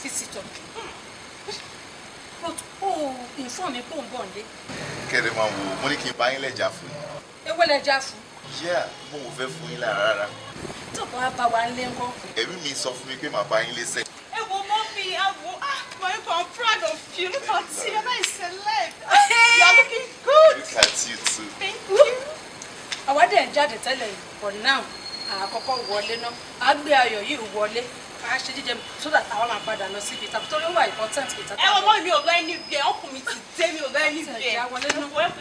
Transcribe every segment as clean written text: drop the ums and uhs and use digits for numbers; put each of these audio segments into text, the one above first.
Visitor. But ó inform mi pé òun bọ̀ nílé. Kẹ́rẹ́ máa wò ó, mo ní kí n bá yín lẹ́jà fún yín. Ewé lẹja fún. Yeah, mo ò fẹ́ fún yín lára rárá. Tó bá bá wa ń lé ńkọ́? Ẹ̀mí mi sọ fún mi pé màá bá yín lẹ́sẹ̀. Ẹ wo mummy, ẹ wo, ah, my uncle, I'm proud of you. Look at you, you're not a celeb. You are looking good. Look at you too. Thank you. Àwa dẹ̀ ń jáde tẹ́lẹ̀ yìí, but now àkọ́kọ́ wọlé náà. A gbé ayọ̀ yìí wọlé. A ṣe jíjẹ so that àwa máa padà lọ síbi tàbí torí ó wà important kìí tàbí. Ẹ wo mummy, mi ò lọ anywhere, uncle mi ti dé, mi ò lọ anywhere. Ẹ̀jẹ̀ wọlé náà.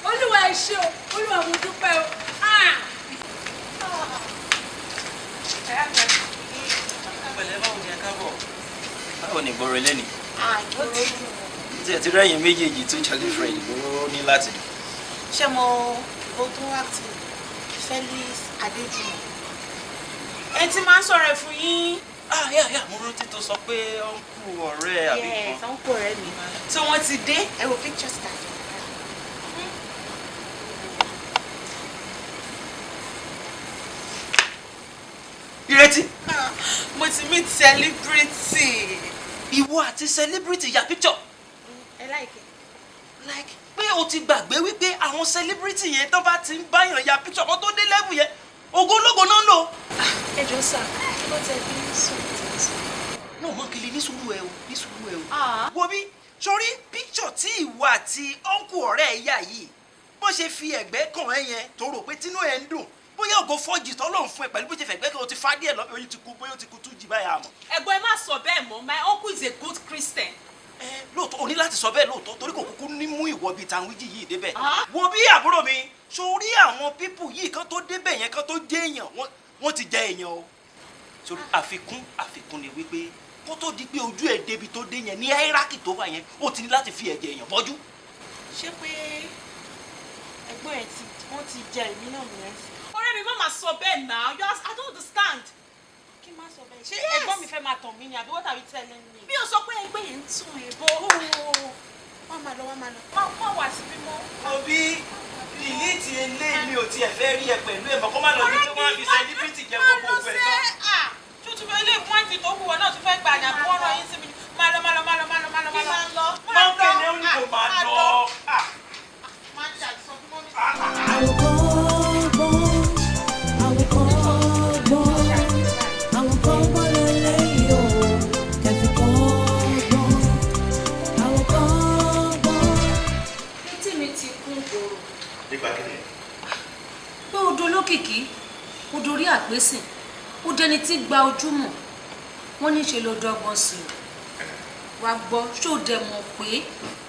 Olúwa, ẹ ṣé o, Olúwa, mo dúpẹ́ o. Ah! Pẹ̀lẹ́, báwo ni? Ẹ káàbọ̀. Báwo ni ìgboro lẹ́nìí tí ẹ ti rẹ́yìn méjèèjì tó jolly friend ló ní láti dùn? Ṣé mo voto active Felix Adéjùmọ̀ ẹ ti máa ń sọ̀rọ̀ ẹ̀ fún yín? Ah, yeah, mo rántí tó sọ pé uncle ọ̀rẹ́ àbí Yes, kan. Uncle ọ̀rẹ́ mi tí wọ́n ti dé. Ẹ wo picture start. Ìrètí. Mo ti meet celebrity. Ìwọ àti celebrity ya picture? Ẹ like ẹ. Like pé o ti gbàgbé wípé àwọn celebrity yẹn, tán bá ti ń báyàn ya picture kan tó dé level yẹn, ògólógó náà ń lò. Ẹ jọ sá, kí ló tẹ bí sùn tí ń sọ? Náà mọ kele, ní sùúrù ẹ o, ní sùúrù ẹ o. Wo bí, sórí picture tí ìwọ àti uncle ọ̀rẹ́ ẹ̀ yà yìí, bó ṣe fi ẹ̀gbẹ́ kàn ẹ́ yẹn, tó rò pé tínú ẹ̀ ń dùn, bóyá ògo fọ́jì tọ́lọ́run fún ẹ pẹ̀lú bó ṣe fẹ̀gbẹ́ kan, o ti fa díẹ̀ lọ́bẹ̀, oyún ti kú, bóyá o ti kú 2G báyà àmọ́. Ẹ̀gbọ́n, ẹ má sọ bẹ́ẹ̀ mọ́, my uncle is a good Christian. Ẹ lóòótọ́, o ní láti sọ bẹ́ẹ̀ lóòótọ́, torí kò kúkú ní mú ìwọ bíi tanwíjì yìí débẹ̀. Wo bí, àbúrò mi, sórí àwọn people yìí kan tó débẹ̀ yẹn, kan tó jẹ́ èèyàn, wọ́n ti jẹ èèyàn o. Sórí àfikún ni wípé kó tó di pé ojú ẹ̀ débi tó dé yẹn ní hierarchy tó wà yẹn, ó ti ní láti fi ẹ̀jẹ̀ èèyàn bọ́jú. Ṣé pé ẹ̀gbọ́n ẹ̀ tí wọ́n ti jẹ èmi náà nìyẹn sí? Ọ̀rẹ́ mi, má máa sọ bẹ́ẹ̀ now. You ask, I don't understand. Kí n má sọ bẹ́ẹ̀? Ṣé ẹ̀gbọ́n mi fẹ́ máa tàn mí ni, àbí what are you telling me? Mi ò sọ pé ẹgbẹ́ yẹn ń tún ẹ bọ́. Wọ́n máa lọ, wọ́n máa lọ. Má wà síbí mọ́. Òbí delete eléyìí, mi ò tiẹ̀ fẹ́ rí ẹ pẹ̀lú ẹ̀ mọ́, kó má lọ di pé wọ́n á fi celebrity jẹ gbogbo ògbẹ́ tán. Tuntun fẹ́ lé pọ́ǹtì tó kù, wọn náà tún fẹ́ gbà ní, àbí wọ́n rán yín sí mi? Máa lọ, máa lọ, máa lọ, máa lọ, máa lọ. Kí máa lọ. Mọ́ńkèlè ó ní kò máa lọ. Máa jà sọ fún mummy. Àwòkọ́gbọ́n, àwòkọ́gbọ́n, àwòkọ́gbọ́n lélẹ́yìí o, kẹ̀fì kọ́gbọ́n, àwòkọ́gbọ́n. Etí mi ti kún gbòòrò. Nípa kí ni? Pé o dolókìkí, o dorí àpésìn, o dẹni tí gba ojúmọ̀, wọ́n ní ṣe ló dọ́gbọ́n sí o. Wá gbọ́, ṣó dẹ̀ mọ̀ pé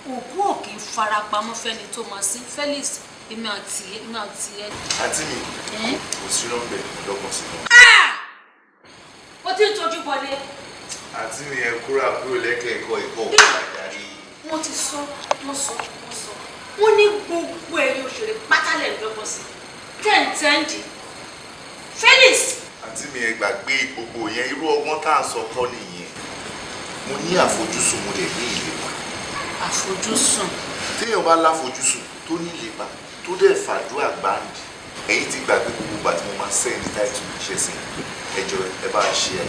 òkú ò kì í farapamọ́ fẹ́ni tó máa sí? Felix, èmi àti ẹ. Àǹtí mi, Ẹ́? kò sí nọ́mbẹ̀ ọ̀dọ́gbọ̀n sí náà. O ti ń tọ́jú bọlé. Àǹtí mi, ẹ kúrò, àbúrò lẹ́kẹ̀ẹ́ ẹ̀kọ́ ẹ̀kọ́ òkú àjàrí. Wọ́n ti sọ, wọ́n sọ, wọ́n sọ. Wọ́n ní gbogbo ẹ̀yin òṣèré pátálẹ̀ lọ́gbọ́n sí tẹ́ǹtẹ́ǹdì, Felix. Àǹtí mi, ẹ gbàgbé gbogbo yẹn. Irú ọgbọ́n tá à ń sọ kọ́ nìyẹn. Mo ní àfojúsùn, mo dẹ̀ ní ìlépa. Àfojúsùn. Téèyàn bá láfojúsùn, tó ní ìlépa, tó dẹ̀ fàdúrà gbáǹdì. Ẹ̀yin ti gbàgbé gbogbo ìgbà tí mo máa send title iṣẹ́ sí ẹ. Jọ̀ọ́, ẹ bá ṣe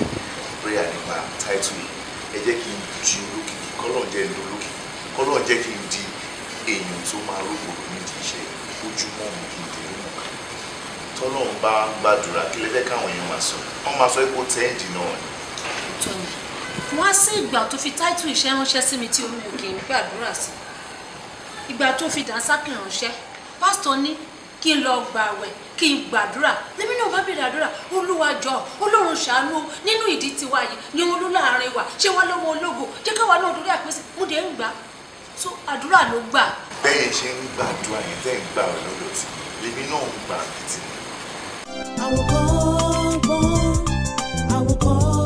prayer nípa title yìí. Ẹ jẹ́ kí n di olókìkí, kọ́lọ̀ jẹ́ ń dolókìkí, kọ́lọ̀ jẹ́ kí n di èèyàn tó máa rógbòdò nídìí iṣẹ́ ojúmọ́ mi, kí n dèrò mọ̀ tọ́lọ́run bá ń gbàdúrà. Kí lè fẹ́ káwọn èèyàn máa sọ? Wọ́n máa sọ pé ó tẹ́ǹdì náà ni. Òótọ́ ni. Wọ́n á sí ìgbà tó fi title iṣẹ́ ránṣẹ́ sí mi tí omi ò kì í gbàdúrà sí. Ìgbà tó fi dànsákì ránṣẹ́, pásítọ̀ ní kí n lọ gbààwẹ̀, kí n gbàdúrà. Lèmi náà bá bèrè àdúrà: Olúwa jọ̀ọ́, Ọlọ́run ṣàánú nínú ìdí tiwa yìí ní olú láàrin wa, ṣé wá lọ́wọ́ ológo, jẹ́ káwa náà dórí àpèsè. Mo dé ń gbà so, àdúrà ló gbà. Bẹ́ẹ̀ ṣe ń gbàdúrà yẹn, tẹ́ ń gbà rẹ̀ lọ́dọ̀ tí lèmi náà ń gbà bìtì. Àwòkọ́gbọ́n, àwòkọ́gbọ́n.